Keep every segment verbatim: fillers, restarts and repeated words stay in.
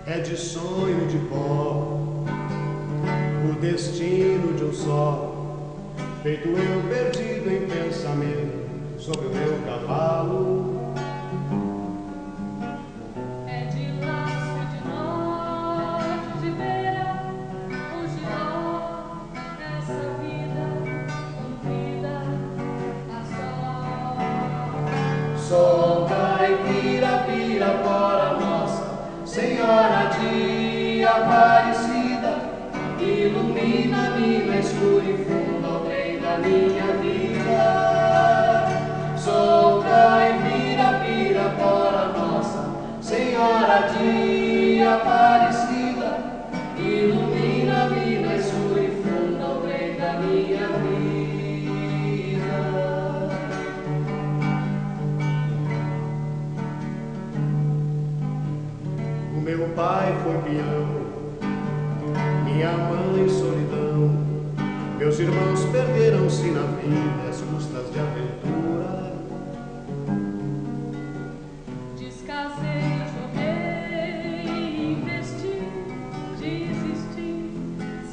É de sonho de pó o destino de um só, feito eu perdido em pensamento sobre o meu cavalo. É de laço de nó, de beira, o giló, essa vida cumprida a só. Sou caipira, pirapora, Nossa Senhora de Aparecida, ilumina-me na escura e funda o trem da minha vida. Sou caipira, pirapora, Nossa Senhora de Aparecida, ilumina-me na escura e funda o trem da minha vida. O meu pai foi peão, minha mãe solidão. Meus irmãos perderam-se na vida às custas de aventura. Descasei, joguei, investi, desisti.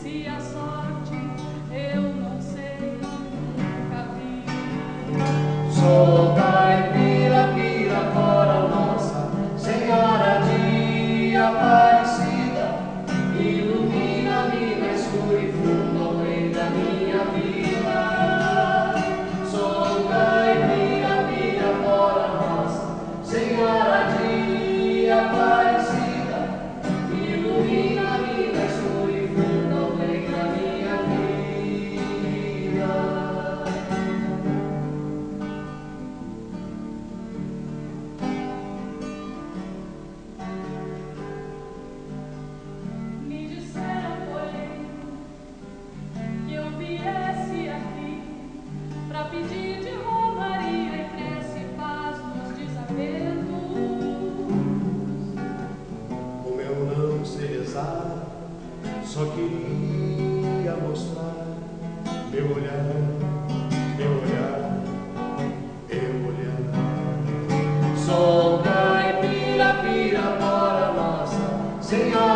Se a sorte eu não sei, nunca vi. Sou caipira, pirapora, Nossa Senhora de Aparecida, ilumina-me na escura e funda o trem da minha vida. Sou caipira, pirapora, Nossa Senhora de Aparecida, ilumina-me na escura e funda o trem da minha vida. Me disseram, porém, que eu viesse aqui pra pedir de romaria e prece paz nos desaventos. Como eu não sei rezar, só queria mostrar meu olhar, meu olhar, meu olhar. Sou caipira, pirapora, Nossa Senhora